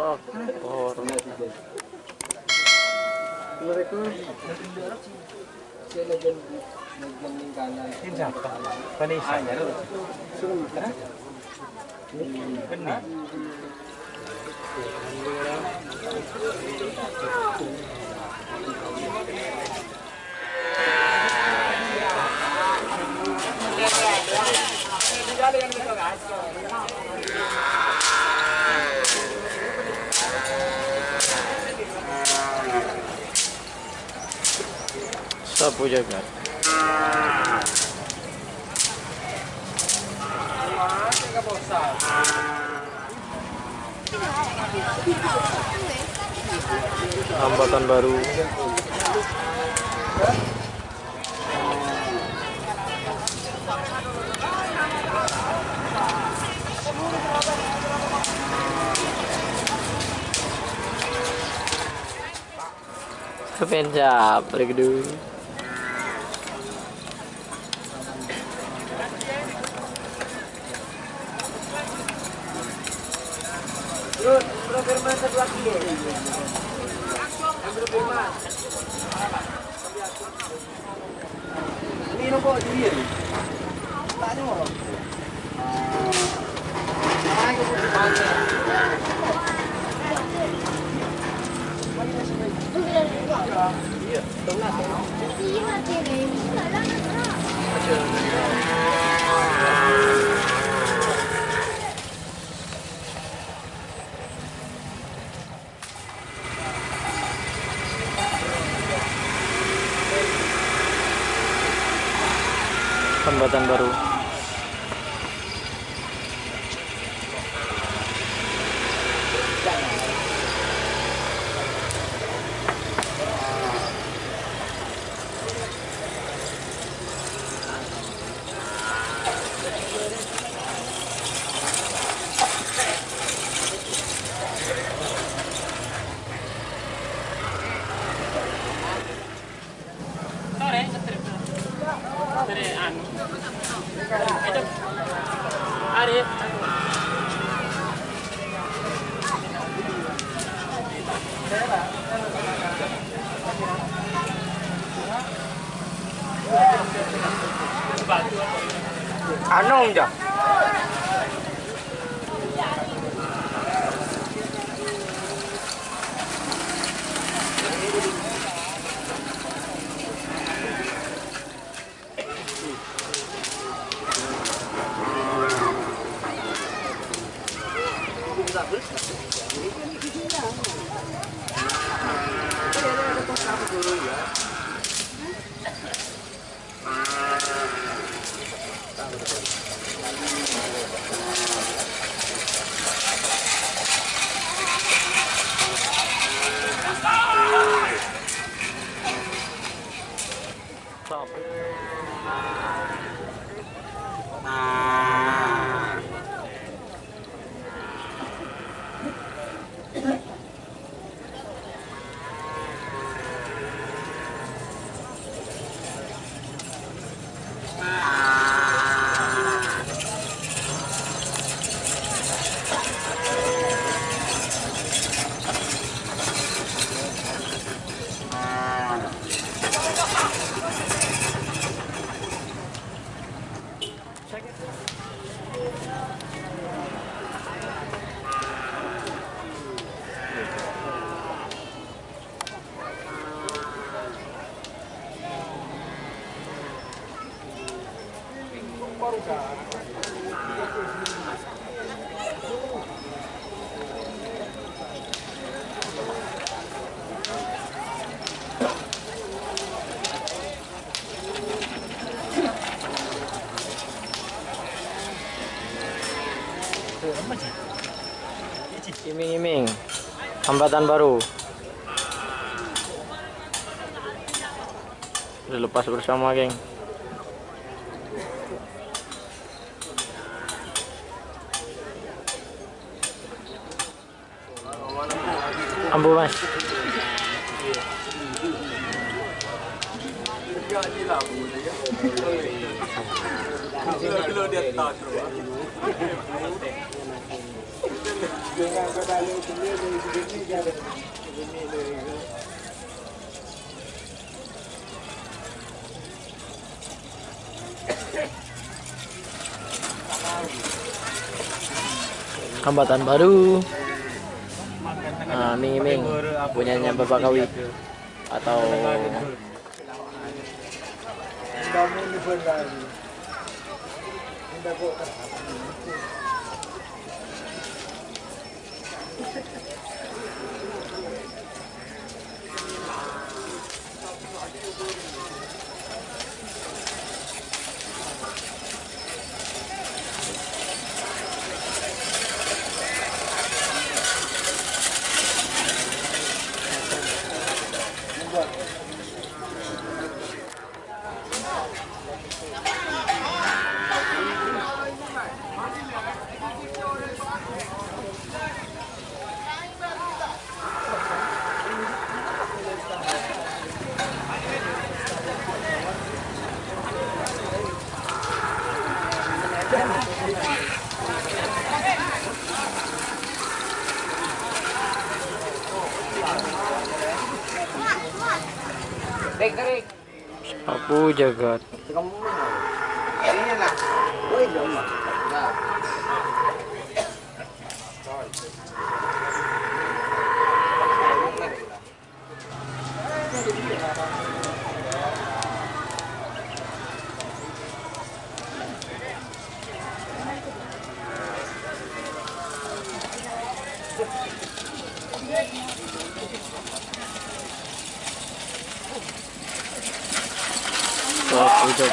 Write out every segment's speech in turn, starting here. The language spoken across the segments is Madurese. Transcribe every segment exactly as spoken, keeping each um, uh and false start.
Assalamualaikum. Ini siapa? Vanessa. Benih. Sabu jagat. Hambatan Baru. Kepencap, lagi dulu. Hambatan Baru. Sore, ngetrip. Dari anu. Ayo. Arif. Anu, Cak. Iming-iming, hambatan baru. Udah lepas bersama, geng. Ambu, Mas. Hambatan baru. Nah, Ming, Ming. Punyanya Bapak Kawi. Atau Sapu jagat. Sapu jagat. Cok, cok.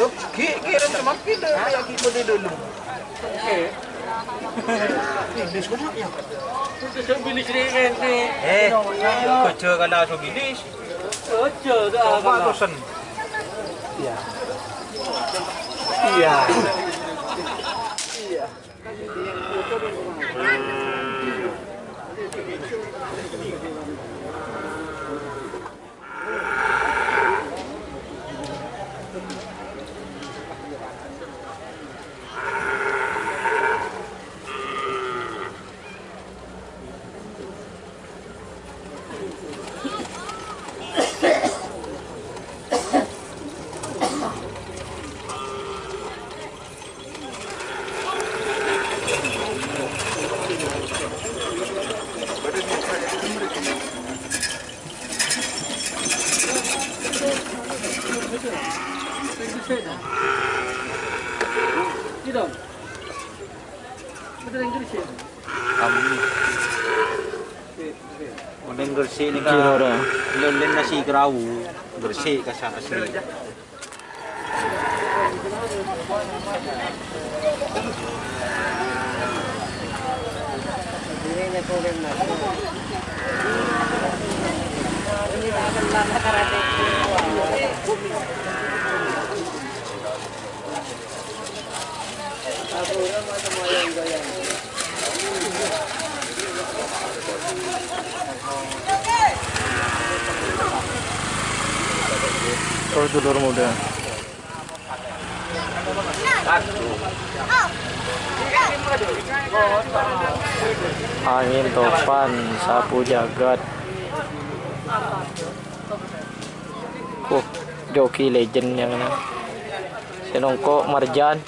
Terus ki-, kirim semakin deh, kayak gitu di dulu. Ini sebenarnya. Itu sebilis ini, ini. Eh, kerja kalau sebilis. Kerja, dah, coba kalau. Tusen. Iya. Iya. Iya. Mending Gresik nèka. Gila, ora? Lèn-lèn nasi kerau. Gresik kasar asli. Kalau dulur muda. Angin topan, sapu jagat. Uh, joki legend yang mana? Senongko Marjan.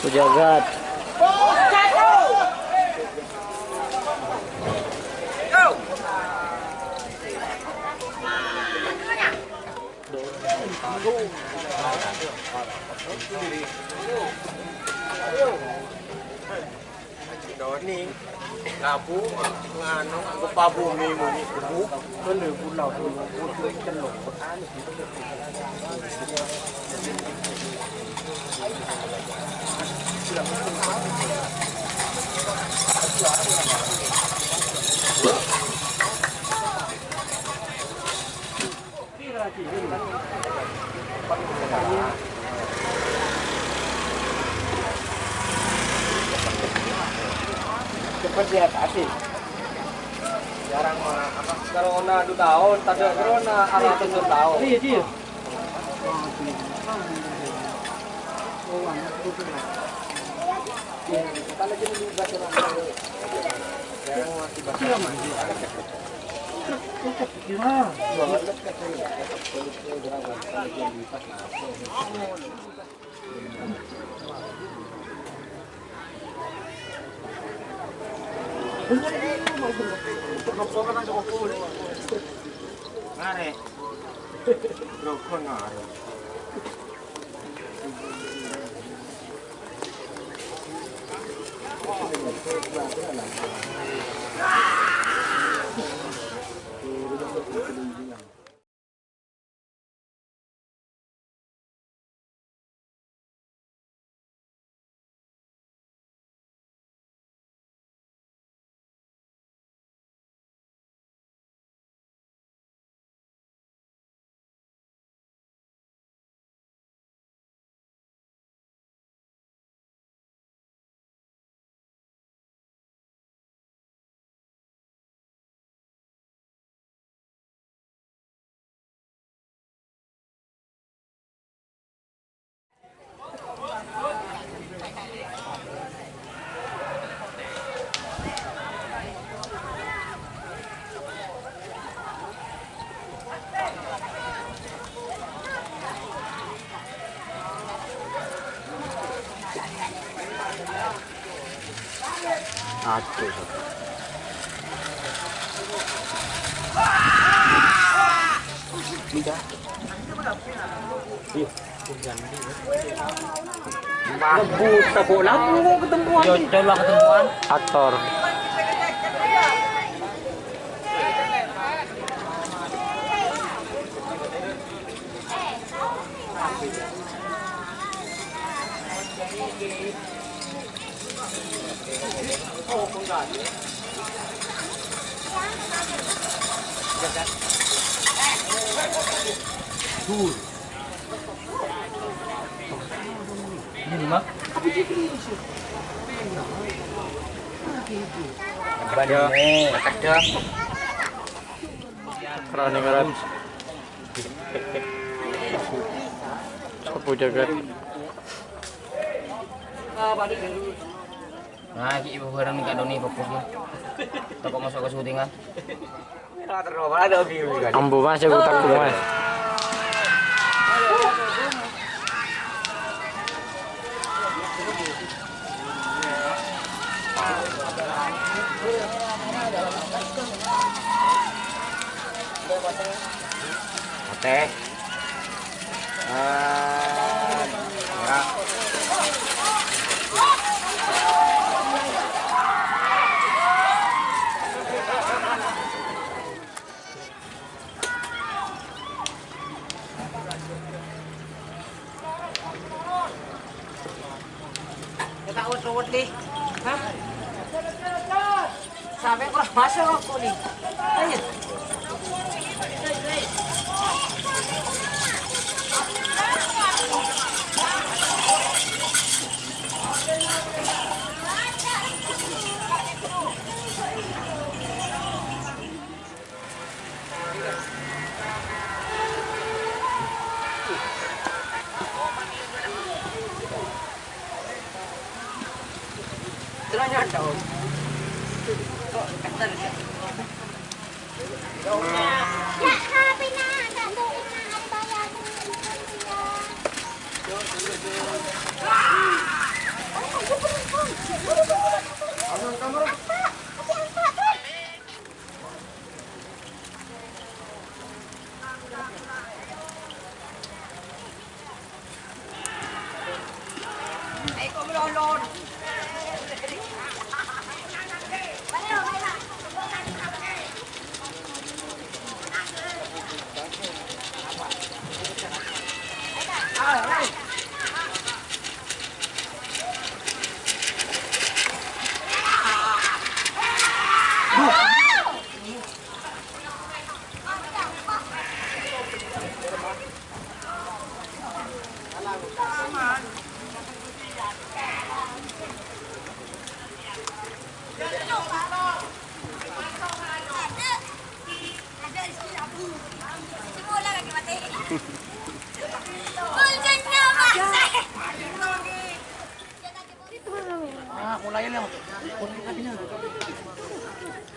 Pejagat. Doni, labu, nganu, anggo pabumi muni kubu. Kene pulau, pulau, pulau, Cepet ya, asik. Jarang, apa, corona dua tahun, tadâ' corona, ala tujuh tahun. Iya, iya. Jarang masih. Ngare. Rokok ngare. Aduh. Iya. Buta bola, bu, ketempuan. Yo, coba ketempuan. Aktor. Ini mah. Ada, ada. Running around. Sabu jagat. Nah, ki' ibu barang ni kadoni fokus ni. Tako' maso' ka syutingan. Ambu, Mas, ya, utak, Mas. Oke. Ah, ya. Kita urut-urut nih. Hah? Sampai kurang masuk aku nih. Ayo.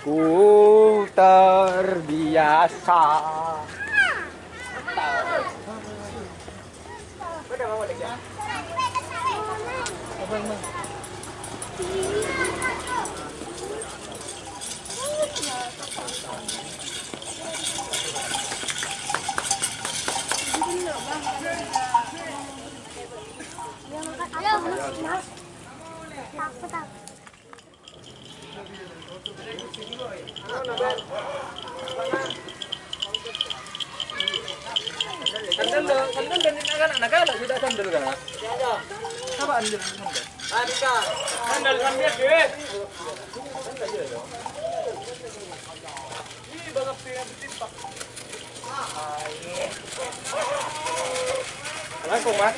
Ku terbiasa. Sandal, sandal dan ini anak-anak, anak sudah sandal kan? Apa anjir sandal? Sandal sambil deh. Assalamualaikum, Mas.